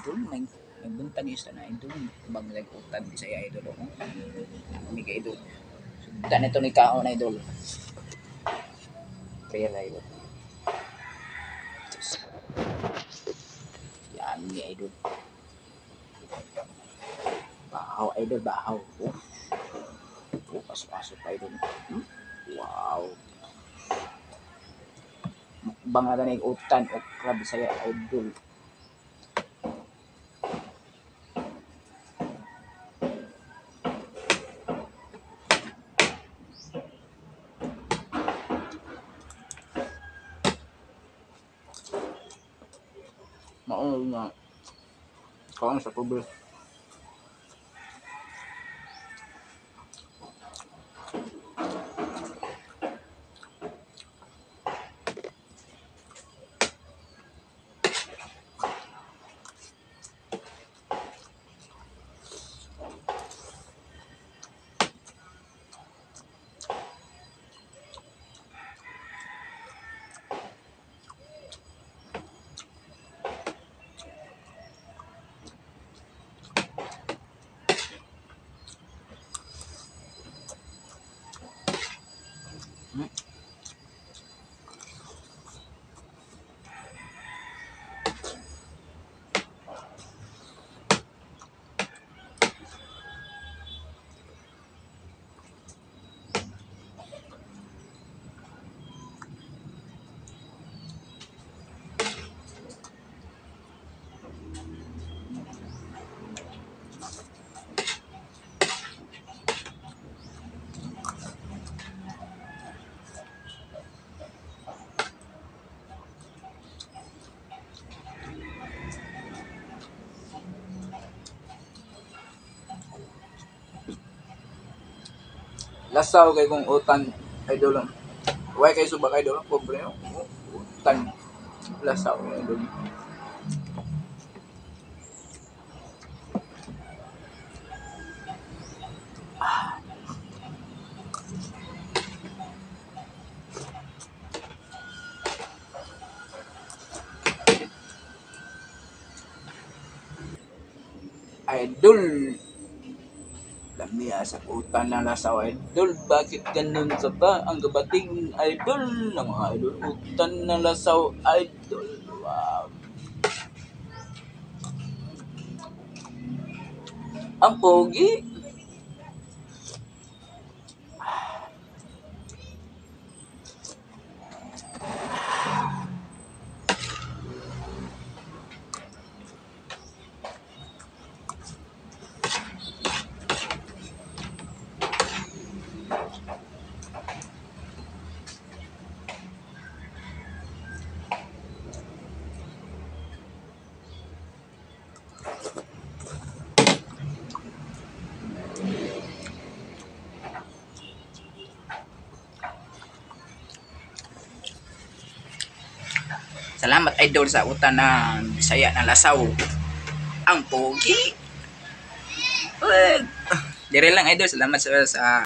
Idol, may buntag is na idol. Bang utan Bisaya idol. Oh. Ami ka idol. Sugdan ito ni kaon idol. Prayer idol. Diyos. Yummy idol. Bahaw idol, bahaw. Oh. Oh, aso-aso pa idol. Wow. Mukbang na tanig utan okra Bisaya idol. Mao nga kaon sa pobre. Lasaw kay kung utan idol. Way kay subak idol, pobre no. Utan lasaw idol. Idol. Lamia sa utan na lasaw idol. Bakit ganun ka ba? Ang gabating idol ng mga idol. Utan na lasaw idol. Wow. Ang pogi. Salamat idol sa utan na Bisaya na lasaw. Ang pogi. Well, dire lang idol, salamat sa